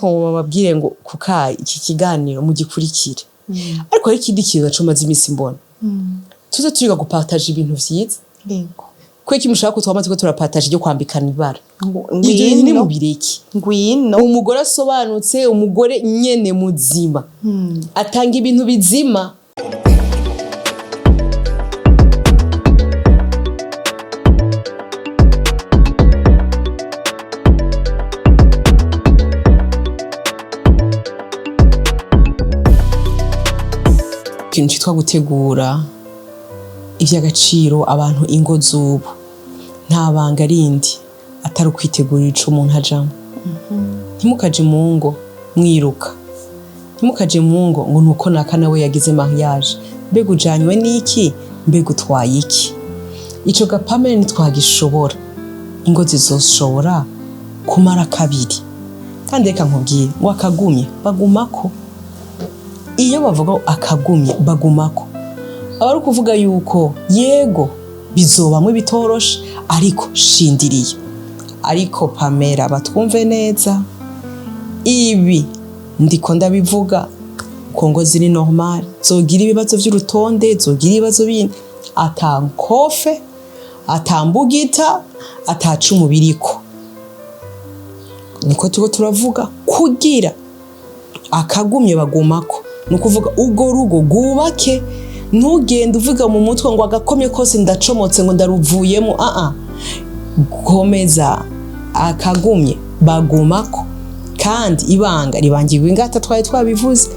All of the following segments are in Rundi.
Ngo bababwire ngo kuka iki kiganiro mugikurikire, ariko hari ikindi kintu naco maze iminsi mbona: tuze turiga gupartager ibintu vyiza. Kubera iki mushaka ko twama turiko turapartager ibyo kwambikana ibara? Ivyo bintu Ngwino. Nimubireke. Ngwino. Umugore asobanutse, umugore nyene muzima, atanga ibintu bizima. Ikintu citwa gutegura ivy'agaciro, abantu, ingo z'ubu nta banga rindi atari ukwitegurira ico umuntu ajamwo. Ntimukaje mu ngo mwiruka, ntimukaje mu ngo ngo nuko naka nawe yagize mariage. Mbega ujanywe n'iki? Mbega utwaye iki? Ico gapamene ntitwagishobora, ingo zizoshobora kumara kabiri. Kandi reka nkubwire ngo akagumye bagumako. Iyo bavuga ngo akagumye bagumako, aba ari ukuvuga yuko yego bizobamwo ibitoroshe, ariko shindiriye. Ariko Pamela, batwumve neza, ibi ndiko ndabivuga ko ngo ziri normal, zogira ibibazo vy'urutonde, zogira ibibazo bindi, ata nkofe, ata mbugita, ata cumu biriko. Niko turiko turavuga kugira akagumye bagumako, ni ukuvuga urwo rugo rwubake. Ntugende uvuga mu mutwe ngo agakomye kose ndacomotse, ngo ndaruvuyemo. Aa, komeza, akagumye bagumako. Kandi ibanga ribangirwa ingata, twari twabivuze.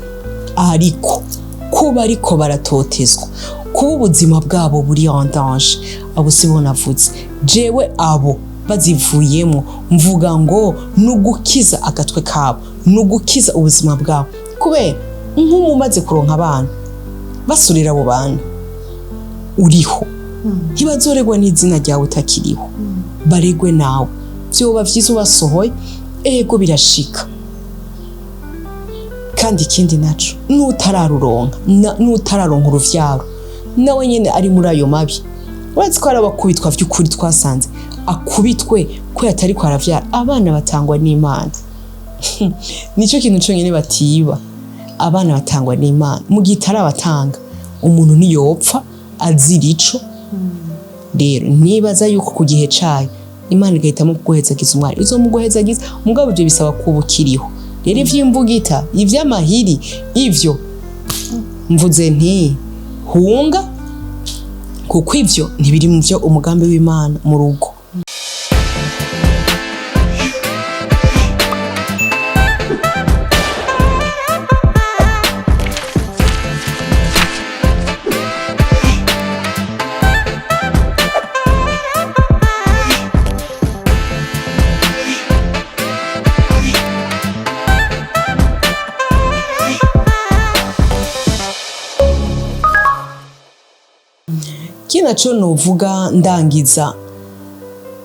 Ariko kuba ariko baratotezwa, kuba ubuzima bwabo buri en danger, abo si bo navuze jewe. Abo bazivuyemo, mvuga ngo ni ugukiza agatwe kabo, ni ugukiza ubuzima bwabo, kubera nk'umumaze kuronka abana, basurira abo bana uriho, ntibazoregwa n'izina ryawe utakiriho, baregwe nawe. Vyoba vyiza ubasohoye. Ego, birashika. Kandi ikindi naco, n'utararuronka, n'utararonka uruvyaro, nawe nyene ari muri ayo mabi. Uretse ko hari abakubitwa vy'ukuri, twasanze akubitwe ko yatariko aravyara. Abana batangwa n'Imana, nicyo kintu conyene batiba. Abana batangwa n'Imana. Mu gihe itarabatanga, umuntu ntiyopfa azira ico. Rero nibaza yuko ku gihe cayo Imana igahitamo kuguhezagiza umwana, izomuguhezagiza. Mugabo ivyo bisaba kuba ukiriho. Rero ivy'imbugita, ivy'amahiri, ivyo mvuze nti hunga, kuko ivyo ntibiri mu vyo umugambi w'Imana mu rugo. Ikindi naco novuga ndangiza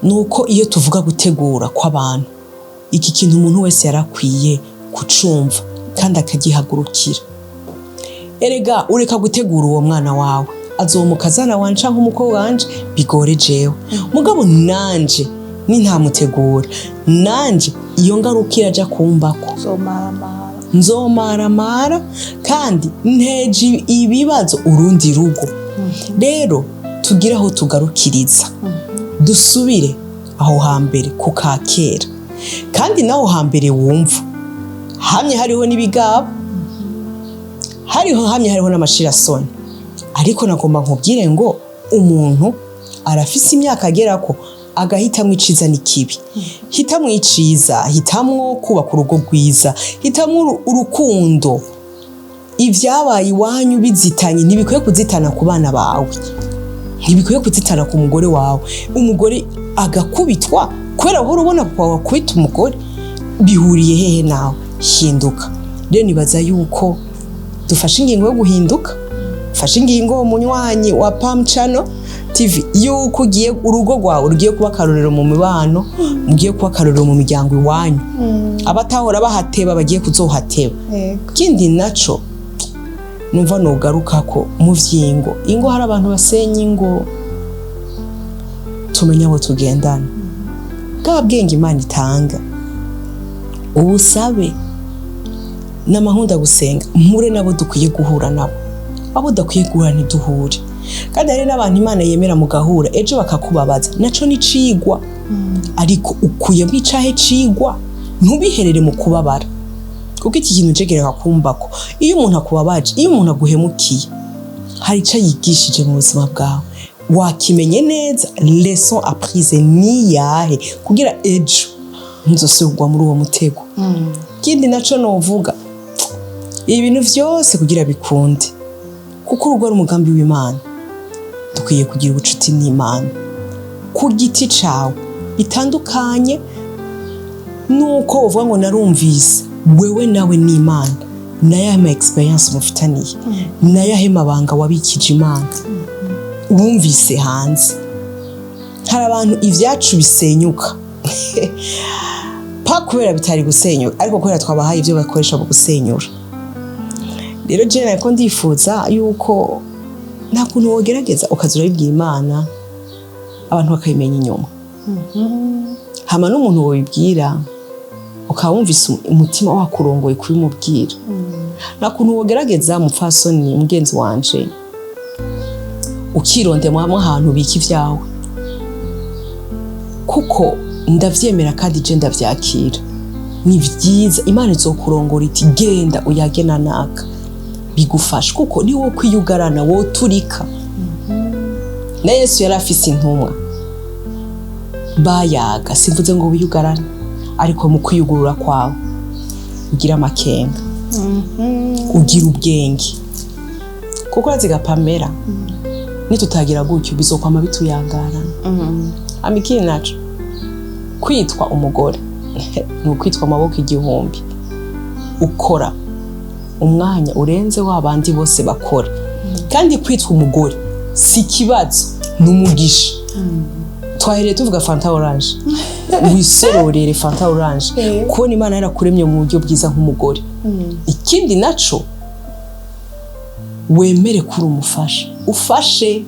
ni uko iyo tuvuga gutegura kw'abantu, iki kintu umuntu wese yarakwiye kucumva kandi akagihagurukira. Erega ureka gutegura uwo mwana wawe, azoba umukazana wanje canke umukobwa wanje, bigore jewe. Mugabo nanje nintamutegura, nanje iyo ngaruka iraja kumbako. Zomaramara. Nzomaramara kandi nteje ibibazo urundi rugo. Rero tugire aho tugarukiriza, dusubire aho hambere ku ka kera. Kandi naho hambere wumva hamye hariho n'ibigaba, hariho hamye hariho n'amashirasoni. Ariko nagomba nkubwire ngo umuntu arafise imyaka agerako agahitamwo iciza n'ikibi. Hitamwo iciza, hitamwo kubaka urugo rwiza, hitamwo urukundo. Ibyabaye iwanyu bizitanye ntibikwiye kuzitana ku bana bawe, ntibikwiye kuzitana ku mugore wawe. Umugore agakubitwa kubera uhora ubona papa wawe akubita umugore, bihuriye hehe nawe? Hinduka. Rero nibaza yuko dufashe ingingo yo guhinduka. Fashe ingingo, munywanyi wa Pam Channel TV, yuko ugiye urugo rwawe rugiye kuba akarorero mu mibano, mugiye kuba akarorero mu miryango iwanyu, abatahora bahateba bagiye kuzohateba. Ikindi naco numva nogaruka ko mu vyingo, ingo, hari abantu basenya ingo. Tumenya abo tugendana. Bwa bwenge Imana itanga, ubusabe. N'amahunda gusenga mpure nabo dukwiye guhura nabo, abo udakwiye guhura ntiduhure. Kandi hari n'abantu Imana yemera mugahura, ejo bakakubabaza, naco ni cigwa. Ariko ukuyemo icahe cigwa? Ntubiherere mu kubabara, kuko iki kintu cegereka kumbako iyo umuntu akubabaje, iyo umuntu aguhemukiye, hari ico yigishije mu buzima bwawe. Wakimenye neza? Leçon apprise ni yahe kugira ejo ntuzosubirwa muri uwo mutego? Ikindi naco novuga, ibintu vyose kugira bikunde, kuko urugo ari umugambi w'Imana, dukwiye kugira ubucuti n'Imana ku giti cawe, bitandukanye nuko uvuga ngo narumvise. Wewe nawe n'Imana, nayahe ma expérience mufitaniye? Nayahe mabanga wabikije Imana wumvise hanze? Hari abantu ivyacu bisenyuka pa kubera bitari gusenyuka, ariko kubera twabahaye ibyo bakoresha mu gusenyura. Rero jewe nariko ndifuza yuko nta kuntu wogerageza ukaza urabibwira Imana, abantu bakabimenya inyuma. Hama n'umuntu wobibwira ukaba wumvise umutima wakurongoye kubimubwira, nta kuntu wogerageza, mupfasoni mugenzi wanje, ukirondemo hamwe ahantu ubika ibyawe? Kuko ndavyemera kandi je ndavyakira, ni vyiza. Imana izokurongora iti: "Genda uyage na naka." Bigufasha, kuko ni wo kwiyugarana woturika. Na Yesu yari afise intumwa bayaga. Simvuze ngo wiyugarane, ariko mu kwiyugurura kwawe ugira amakenga, ugira ubwenge, kuko uraziga Pamela, nitutagira gutyo bizokwama bituyangarana. Hama ikindi naco, kwitwa umugore ni ukwitwa amaboko igihumbi. Ukora umwanya urenze wa bandi bose bakora. Kandi kwitwa umugore si ikibazo, ni umugisha. Twahereye tuvuga Fanta orange, wisororere Fanta orange kubona Imana yarakuremye mu buryo bwiza nk'umugore. Ikindi naco, wemere kuri umufasha, ufashe.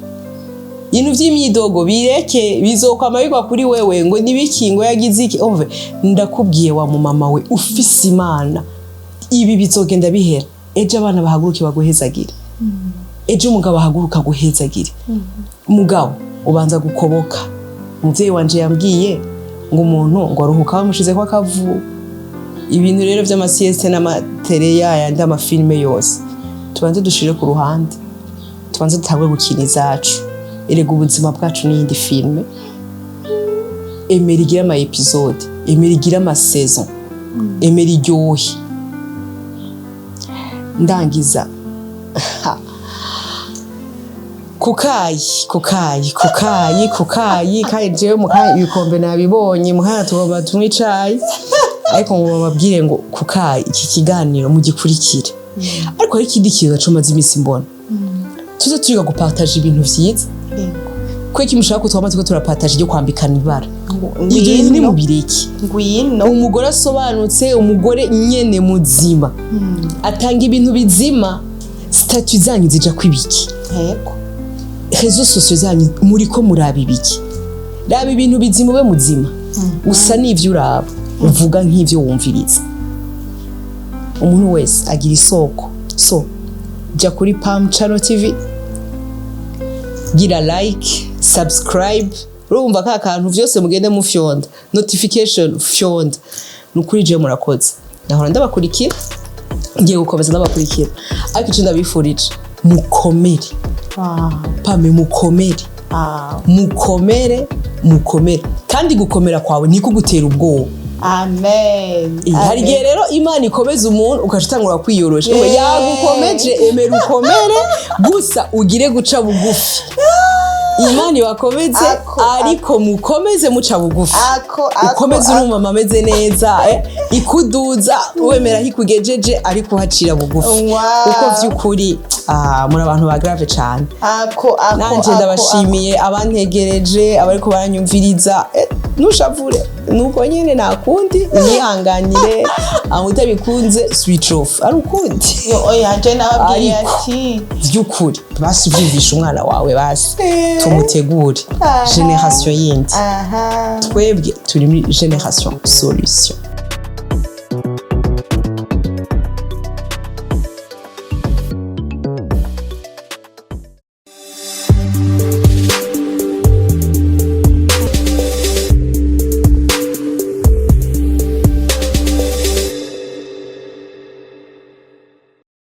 Ibintu by'imyidogo bireke, bizokwama bigwa kuri wewe ngo nibiki, ngo yagize iki. Umve, ndakubwiye wa mumama we, ufise Imana ibi bizogenda bihera. Ejo abana bahaguruke baguhezagire, ejo umugabo ahaguruka aguhezagire. Umugabo ubanza gukoboka. Umuvyeyi wanje yambwiye ngo umuntu ngo aruhuka bamushizeko akavu. Ibintu rero vy'ama sieste n'ama télé yayandi, ama films yose tubanze dushire ku ruhande, tubanze dutangure gukina izacu. Erega ubuzima bwacu n'iyindi film. Emera igire ama épisodes, emera igire ama saisons, emera iryohe. Ndangiza kukayi, kukayi, kukayi, kukayi. Kandi jewe mukayi ibikombe nabibonye muhana, tugomba tunywe icayi, ariko ngo bababwire ngo kukayi iki kiganiro mugikurikire. Ariko hari ikindi kintu naco maze iminsi mbona, tuze turiga gupartager ibintu vyiza. Kweki mushaka ko twama turiko turapartager ibyo kwambikana ibara? Ibyo bintu ni mubireke. Ngwino. Umugore asobanutse, umugore nyene muzima atanga ibintu bizima. Statuts zanyu zija kwibiki? Réseaux sociaux zanyu muriko muraba ibiki? Raba ibintu bizima, ube muzima. Usa n'ivyo uraba, uvuga nk'ivyo wumviriza. Umuntu wese agira isoko. So jya kuri Pam Channel TV, gira like, subscribe, urumva ka kantu vyose mugende mufyonda notification, fyonda. Ni ukuri je murakoze, nahora ndabakurikira, ngiye gukomeza ndabakurikira. Ariko ico ndabifurije, mukomere. Pame, mukomere. Mukomere, mukomere. Kandi gukomera kwawe ntikugutera ubwoba. Amen. Hari igihe rero Imana ikomeza umuntu ugaca utangura kwiyorosha. Yagukomeje, emera ukomere, gusa ugire guca bugufi. Imana ibakomeze. Ariko mukomeze muca bugufi. Ako ako. Ukomeze uri umumama ameze neza, ikuduza wemera aho ikugejeje, ariko uhacira bugufi. Kuko vy'ukuri muri abantu ba grave cane. Ako ako. Nanje ako, ndabashimiye abantegereje, abariko baranyumviriza. Ntushavure, nuko nyene nakundi, nihanganire. Aho utabikunze, switch off, ari ukundi. Yo, oya, je nababwiye Ariko ati vy'ukuri basi vyumvisha umwana wawe, basi tumutegure génération yindi. Twebwe turi muri génération solution.